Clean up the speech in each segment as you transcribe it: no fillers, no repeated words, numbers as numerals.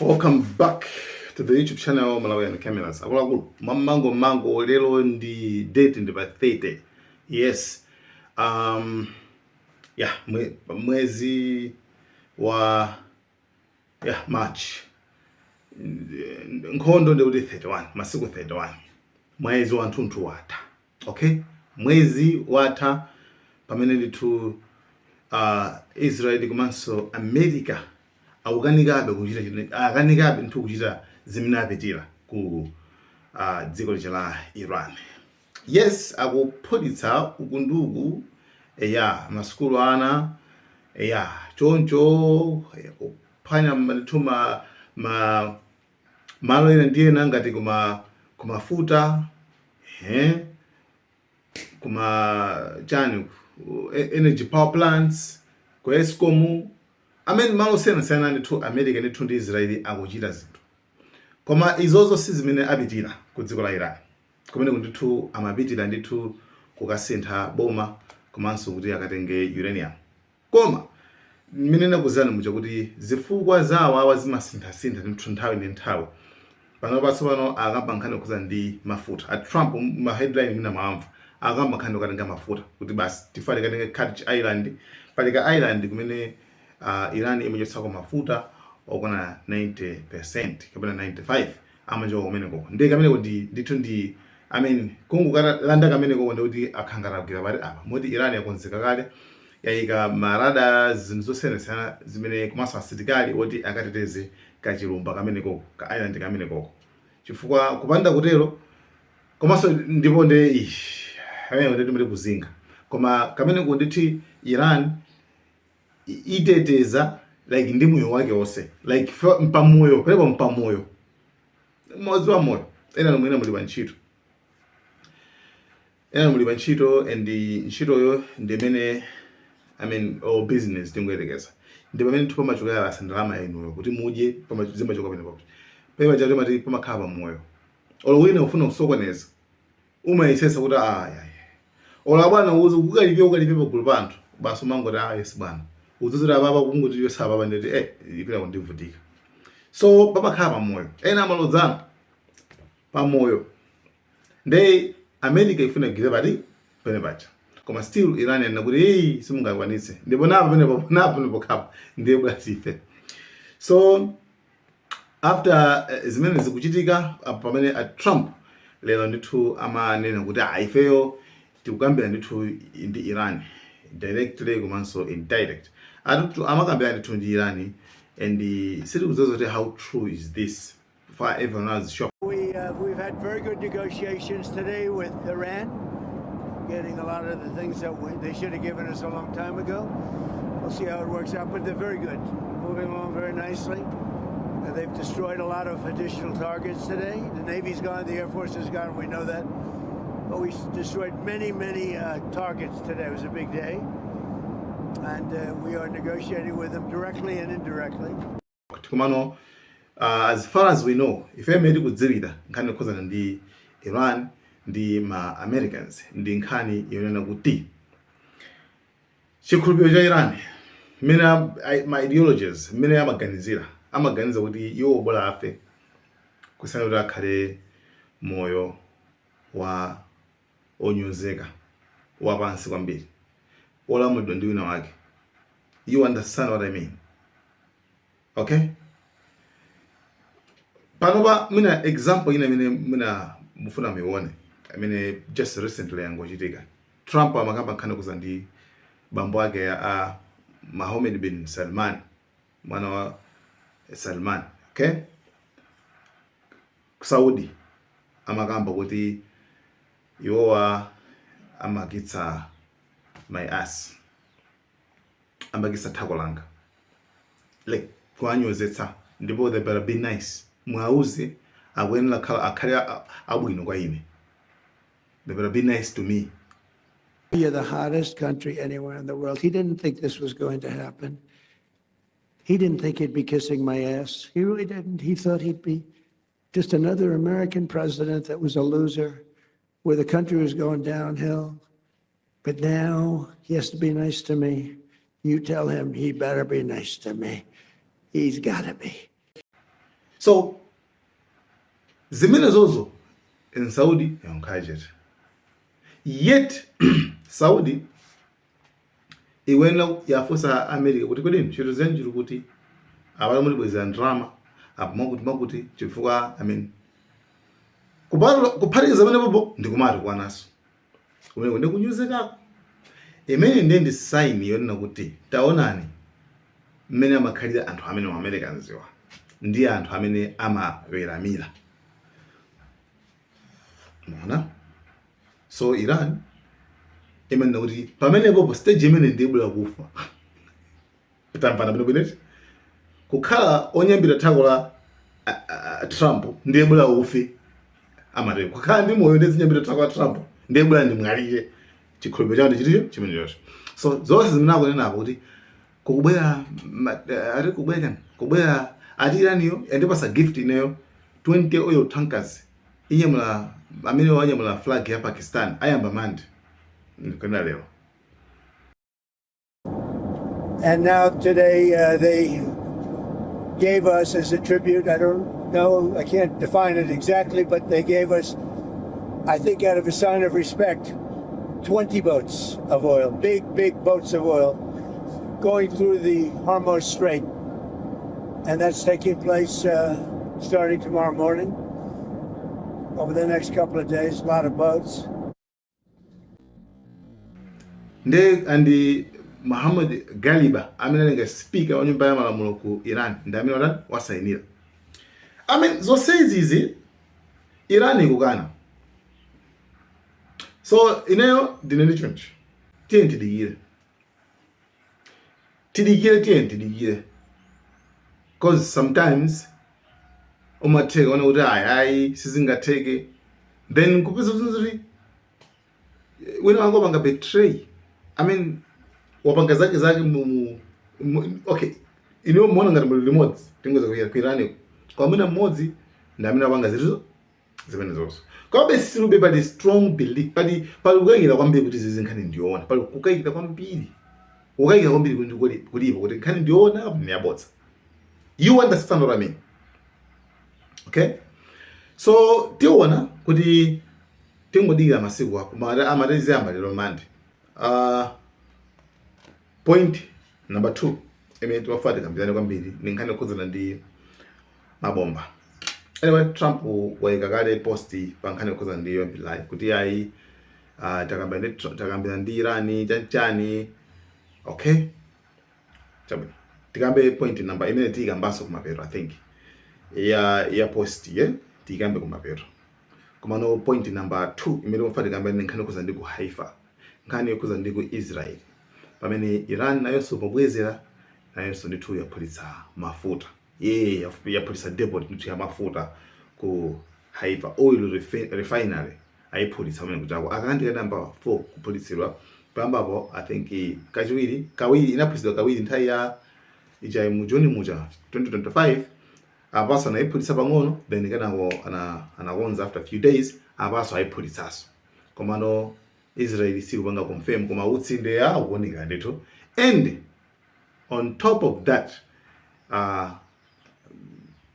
Welcome back to the YouTube channel Malawian Cameras. Akuluakulu, mamango mango, lero ndi date ndi pa 30, yes, yeah, mwezi wa, yeah, March. Nkhondo ndikuti 31, masiku 31, mwezi wanthunthu watha. Okay, mwezi watha pamene ndithu Israel komanso America akukanikabe kuchita akanikabe ndithu kuchita zimene apitira ku dziko lija la Iran. Yes, akuphulitsa uku ndi uku, ya masukulu ana, ya choncho, kuphwanya ndithu ma malo ena ndi ena ngati kuma kumafuta, kuma chani, energy power plants, ku Escom, amene malo osiyanasiyana ndithu America ndithu ndi Israeli akuchita zinthu. Koma izozo si zimene apitira ku dziko la Iran. Kumeneko ndithu amapitira ndithu kukasintha boma komanso kuti akatenge uranium. Koma mmene ndakuzani muja kuti zifukwa zawo awa zimasinthasintha ndithu nthawi ndi nthawi. Pano patsopano akamba nkhani yokhuza ndi mafuta. A Trump, ma headline mina mwamva, akamba nkhani yokatenga mafuta kuti basi tifane katenge Kharg Island. Pali ka island kumene Iran imachotsako mafuta okwana 90% kapena 95 amachoka kumenekoko. Ndiye kameneko ndi ndithu ndi, I mean, kungokalanda kamenekoko ndikuti akhangatagwira pati apa, moti Iran yakonzeka kale, yayika ma radar, zinthu zosiyanasiyana zimene, komanso asilikali oti akateteze kachilumba kamenekoko, ka island kamenekoko, chifukwa kupanda kutero komanso ndipo nde amene ndi timati kuzinga. Koma kameneko ndithu Iran iteteza like ndi moyo wake wonse, like mpamoyo penepo, mpamoyo mmodzi wa moyo. Ena mwina muli pa ntchito, ena muli pa ntchito, and ntchitoyo ndi imene, I mean, or business tingoyerekeza, ndi pamene nthu pamachokera lasa ndalama yanuyo kuti mudye, zimachoka penepo. Pepa chato mati pamakhala pamoyo. Olo wina ufuna kusokoneza, umayesesa kuti aya, olo abwana uzi kukalipira, ukalipira pagulu pa anthu, basi umangoti, "Ah, yes bwana." Uzuzira apapa, kungoti yosa apapa, nditi ipita kundivutika. So pamakhala pamoyo, ena amalodzana pamoyo. Nde America ifuna igwire pati pene pacha, koma still Iran yanena kuti eyi, simungakwanitse, ndipo napo pene napo pene pokhapo ndiye basi ife. So after zimene zikuchitika pamene Trump lero ndithu amanena kuti ah, ifeyo tikukambira ndithu ndi Iran directly komanso indirect. Atutu amakambira ndithu ndi Iran, and sitikudziwa kuti how true is this for everyone else shocked. We've had very good negotiations today with Iran, getting a lot of the things that they should have given us a long time ago. We'll see how it works out, but they're very good, moving along very nicely. They've destroyed a lot of additional targets today. The Navy's gone, the Air Force is gone, we know that. But we destroyed many, many targets today. It was a big day. And we are negotiating with them directly and indirectly. Komano as far as we know, ife imene tikudziwira nkhani yokhuzana ndi Iran ndi ma Americans ndi nkhani yonena kuti chikhulupiriro cha Iran, mmene ma ideologies mmene amaganizira, amaganiza kuti iwo bola afe kusiyana kuti akhale moyo wa onyozeka, wapansi kwambiri, olamulidwa ndi wina wake. You understand what I mean? Okay, panopa mwina example ina imene mwina mufuna muione, imene just recently yangochitika, Trump amakamba nkhani kuza ndi bambo ake a Mohammed bin Salman, mwana wa Salman, okay, Saudi, amakamba kuti iwowa amakitsa my ass, amakitsa thako langa, like kuanyozetsa, ndipo they better be nice, mwauze akuyenera khala akhale abwino kwa ine, they better be nice to me. You're the hottest country anywhere in the world. He didn't think this was going to happen. He didn't think he'd be kissing my ass. He really didn't. He thought he'd be just another American president that was a loser, where the country was going downhill. But now he has to be nice to me. You tell him he better be nice to me. He's got to be. So zimene zozo in Saudi yankhala chete. Yet Saudi ikuyenera yafunsa America kuti kodi ntchito zanu chili kuti, apale mutibwezera ndalama apo mwakuti mwakuti, chifukwa, I mean, kuphatikiza pamene popo ndikumati kwanaso kumeneko ndikunyozekako. Imene ndiye ndi sign yonena kuti taonani mmene amakhalira anthu amene Americans wa ndi anthu amene amaweramira. Muona? So Iran imanena kuti pamenepopo stage imene ndibwera kufa. Tamvana bwino bwineti? Kukhala onyambira thako la Trump ndiye bwera ufe, amatero. Kukhala ndi moyo ndi zinyambira thako la Trump ndiye bwera ndimwalire. Chikhulupiriro chawo ndi chiticho chimene chocho. So zonse zimene akunenapo kuti kukubwera ati kubwera chani, kubwera ati Iraniyo yandipasa gift ineyo, 20 oil tankers inyamula amene wanyamula flag ya Pakistan, ayamba Mande ndikunena lero. And now today they gave us as a tribute, I don't know, I can't define it exactly, but they gave us, I think out of a sign of respect, 20 boats of oil, big, big boats of oil, going through the Hormuz Strait. And that's taking place starting tomorrow morning. Over the next couple of days, a lot of boats. Nde andi Muhammad Ghalibaf amene ali speaker wa nyumba ya malamulo ku Iran ndi amene watani, wasayinira. I mean, zonse izizi Iran ikukana. So ineyo ndinene chonchi: tiye tidikire, tidikire, tiye tidikire, 'cause sometimes umatheka ona kuti ayi, ayi, sizingatheke, then kupeza kuti wina wanga wapanga betray, I mean, wapanga zake zake okay, iniwo muona ngati muli limodzi, tingoza ku Iran, kwa mwina mmodzi ndi amene wapanga zinthu zimene zonso. Komabe silube pali strong belief, pali kukayikira kwambiri kuti zizi nkhani ndiyoona. Pali kukayikira kwambiri, kukayikira kwambiri kuti kulipo kuti nkhani ndiyoona apo ndi yabodza. You understand what I mean? Okay, so tiona kuti tingodikira masiku apo amatezi amalero Mande. Point number 2 imene timafuna tikambirane kwambiri ni nkhani yokhudzana ndi mabomba. Anyway, Trump wayika kale post pa nkhani yokhudzana ndi live kuti ayi, takambirana ndi Iran chanchani. Okay, chabwino, tikambe point number imene tiyikambanso kumapeto. I think ya post ye tiyikambe kumapeto. Komano point number 2 imene timafuna tikambe ndi nkhani yokhudzana ndi ku Haifa, nkhani yokhudzana ndi ku Israel, pamene Iran nayonso pobwezera nayonso ndithu yaphulitsa mafuta ye, yaphulitsa depot ndithu ya mafuta ku Haifa, oil refinery ayiphulitsa pamene kuchako. Akandi namba 4 kuphulitsidwa pambapo. I think kachiwiri, kawiri inaphulitsidwa, kawiri nthawi ya ija mu June muja 2025. Apaso anayiphulitsa pang'ono, then kenako anakonza after few days, apaso ayiphulitsaso. Komano Israel sikupanga confirm, koma utsi ndiye akuoneka ndithu. And on top of that,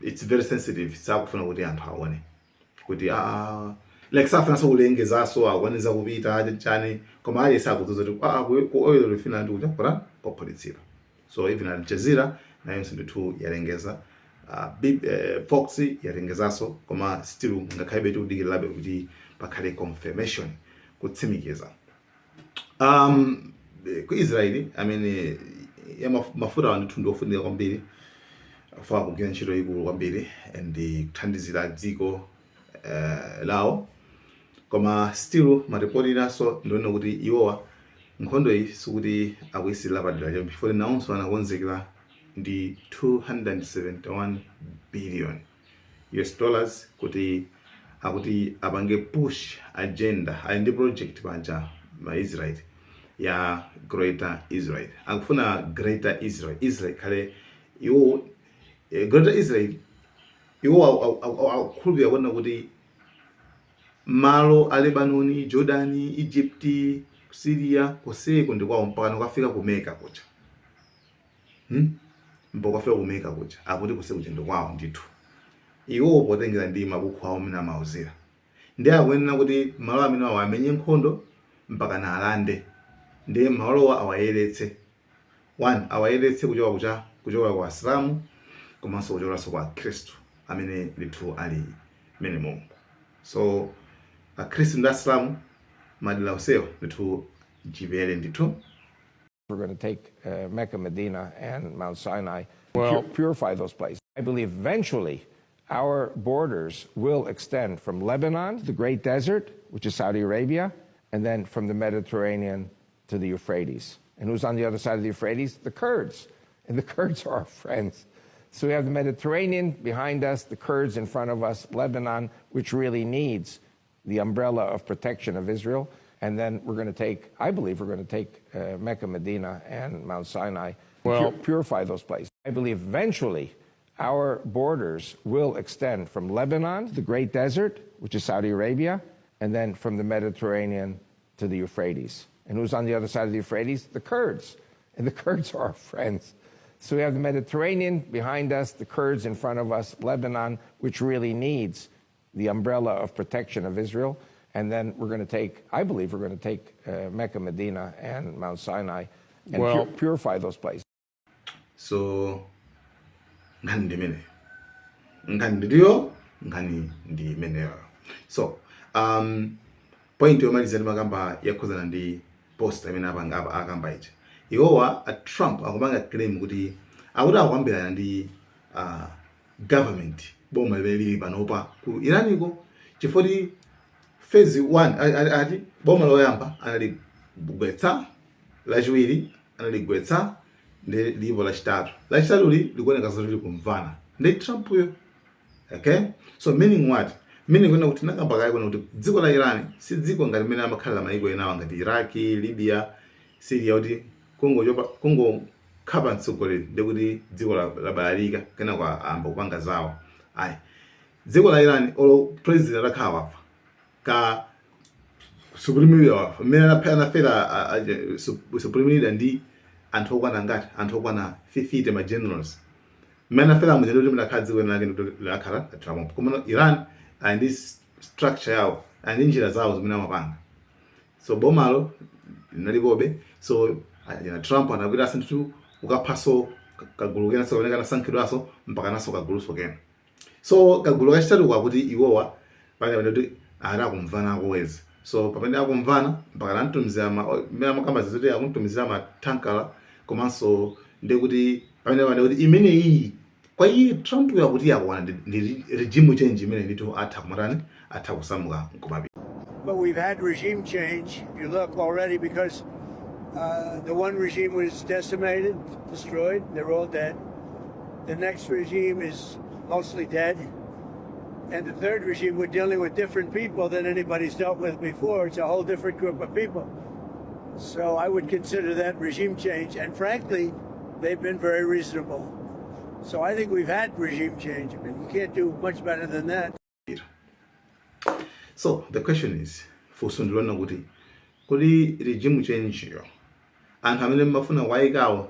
it's very sensitive, sakufuna kuti anthu aone kuti like safunanso kulengezaso akwaneza kupita chani, koma aliyense akudziwa kuti ku oil refinery ndi kuja kora kwaphulitsidwa. So even Al Jazeera nayonso ndithu yalengeza, Fox yalengezanso, koma still ngakhale tikudikirabe kuti pakhale confirmation, kutsimikiza. Ku Israeli, I mean, ya mafuta ndithu ndiofunika kwambiri, afuna kugwira ntchito ikulu kwambiri and kuthandizira dziko lawo. Koma still maripoti inanso ndiona kuti iwowa nkhondo iyi sikuti akuyisirira padera chabe, before nawonso anakonzekera ndi 271 billion US dollars kuti akuti apange push agenda. Ali ndi project panja ma Israel ya Greater Israel. Akufuna Greater Israel, Israel ikhale iwo Greater Israel. Iwo akukhulupirira kuona kuti malo a Lebanon, Jordan, Egypt, Syria koseko ndi kwawo mpaka kukafika ku Mecca kuja, Mpaka kukafika ku Mecca kuja, akuti koseko kuja ndi kwawo ndithu. Iwowo potengera ndi mabuku awo amene amauzira, ndi akuyenera kuti malo amene awo amenye nkhondo mpaka na alande, ndi malowa awayeretse, one, awayeretse kuchoka kwa Asilamu komanso kuchokanso kwa Akhristu amene ndithu ali menemo. So Akhristu ndi Asilamu madera onsewa ndithu chipere ndithu. We're going to take Mecca, Medina, and Mount Sinai, Well- purify those places. I believe eventually our borders will extend from Lebanon to the Great Desert, which is Saudi Arabia, and then from the Mediterranean to the Euphrates. And who's on the other side of the Euphrates? The Kurds. And the Kurds are our friends. So we have the Mediterranean behind us, the Kurds in front of us, Lebanon, which really needs the umbrella of protection of Israel. And then we're going to take, I believe we're going to take Mecca, Medina, and Mount Sinai, Well- purify those places. I believe eventually our borders will extend from Lebanon to the Great Desert, which is Saudi Arabia, and then from the Mediterranean to the Euphrates. And who's on the other side of the Euphrates? The Kurds. And the Kurds are our friends. So we have the Mediterranean behind us, the Kurds in front of us, Lebanon, which really needs the umbrella of protection of Israel. And then we're going to take, I believe we're going to take Mecca, Medina, and Mount Sinai and Well- purify those places. So nkhani ndi imeneyo, nkhani ndiyo, nkhani ndi imeneyo. So point yomaliza ndi makamba yakhuzana ndi post amene apanga akamba ija. Iwowa a Trump akupanga claim kuti akuti akukambirana ndi government, boma limene lili panopa ku Iraniko, chifukwa phase 1 ati boma loyamba analigwetsa, lachiwiri analigwetsa, ndi lipo lachitatu. Lachitatuli likuoneka zoti likumvana ndi Trump uyo. Okay, so meaning what? Meaning kuna kuti nakamba kale kuna kuti dziko la Iran si dziko ngati mmene amakhalira mayiko enawa ngati Iraki, Libya, Syria, kuti kungochopa, kungokhapa mtsogoleri ndi kuti dziko labalalika, kenako ayamba kupanga zawo. Ayi, dziko la Iran olo president atakhala wafa, ka supreme leader wafa, mmene anafera supreme leader ndi anthu okwana ngati anthu okwana 50 ma generals, mmene anafera muja, ndikuti mnakhala dziko lake lakhala Trump. Koma Iran ali ndi structure yawo, ali ndi njira zawo zimene amapanga. So bomalo linalipobe. So na Trump anapita asinthu kukaphaso kagulu kenanso kamene kanasankhidwaso, mpaka naso kaguluso kena. So kagulu kachitatu kwakuti iwowa pamene kuti anakumvana akowezi. So pamene akumvana mpaka anamtumizira mmene amakamba zoti akumtumizira matankala, komanso ndekuti pamene kuti imene iyi kwa iye Trump yakuti yakwana ndi regime change imene ndithu atha kumatani, atha kusamuka nkumapita. But we've had regime change, if you look already, because the one regime was decimated, destroyed, they're all dead. The next regime is mostly dead. And the third regime, we're dealing with different people than anybody's dealt with before. It's a whole different group of people. So I would consider that regime change. And frankly, they've been very reasonable. So I think we've had regime change. I mean, you can't do much better than that. So the question is, funso ndilona kuti kodi regime change yo, anthu amene mmafuna kuwayikawo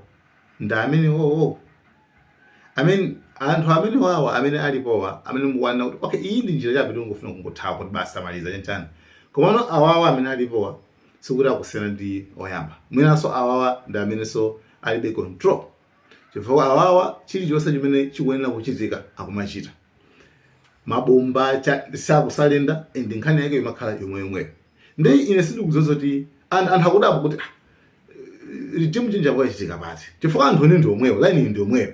ndi amene wowo? I mean, anthu amene wawa amene alipowa, amene mukuwana kuti okay, iyi ndi njira chabe, tingofuna kungothawa kuti basi tamaliza chanchani. Komano awawa amene alipowa sikuti akusiyana ndi oyamba. Mwinanso awawa ndi amenenso alibe control, chifukwa awawa chilichonse chimene chikuyenera kuchitika akumachita, mabomba sakusalenda, and nkhani yake imakhala yomweyomweyo. Ndi ine sindikudziwa zoti anthu akudabwa kuti ah, regime change akuchitika pati, chifukwa anthu ene ndi omwewo, line ndi omweyo,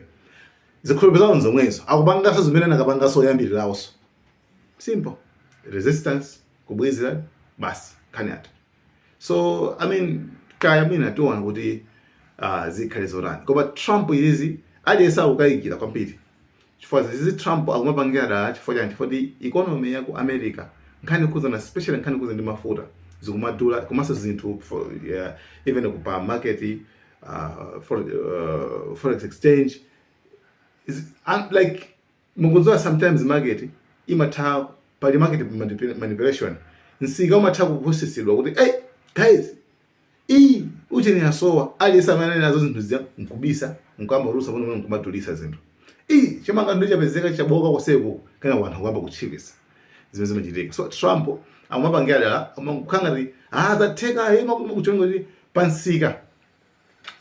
zikhulupiriro zawo nzomwezo, akupanganso zimene anakapanganso oyambirirawonso. Simple resistance, kubwezera basi, nkhani yatha. So I mean, kaya mwina tiona kuti zikhale zotani. Koma Trump izizi aliyense akukayikira kwambiri, chifukwa zizi Trump akumapangira dala. Chifukwa chani? Chifukwa kuti economy ya ku America, nkhani kuza, especially nkhani kuza ndi mafuta zikumadula, komanso zinthu for, yeah, even pa market, forex exchange is, like mukudziwa, sometimes market imatha, pali market manipulation, msika umatha kupusitsidwa kuti, "Hey guys, iyi ucheni yasowa." Aliyense amene ali nazo zinthu zija nkubisa, nkuyamba kutulutsa kuno, nkumadulisa zinthu. Iyi Chimanga ndi chapezeka chaboka koseko kana wanthu kuyamba kutchipisa zimene zimachitika. So Trump amapangira dala, amakukhala ngati, ah, zatheka, eh, makuchonga kuti pansika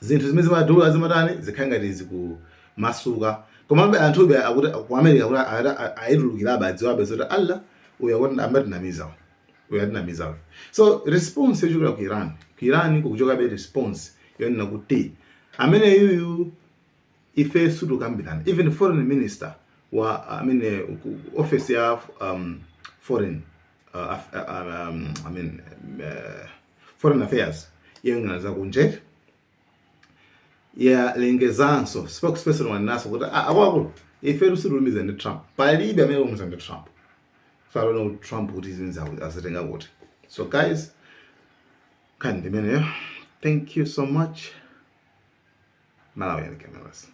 zinthu zimene zimadula zimatani, zikhale ngati zikumasuka. Komabe anthube akuti ku America kuti ayitulukirabe, adziwabe zoti Allah uyu akuti amatinamiza, uyu atinamiza. So response yochokera ku Iran, ku Iran kukuchokabe response yonena kuti amene yuyu ife sitikambirana. Even foreign minister wa amene office ya foreign I mean, foreign affairs yoyang'ana zakunja yalengezanso, spokesperson wanenaso kuti, "Ah, akuluakulu, ife sitilumiza ndi Trump, palibe amene lumiza ndi Trump." So I don't know Trump kuti zinthu azitenga kuti. So guys, nkhani ndimeneyo. Thank you so much. Malawi Cameras.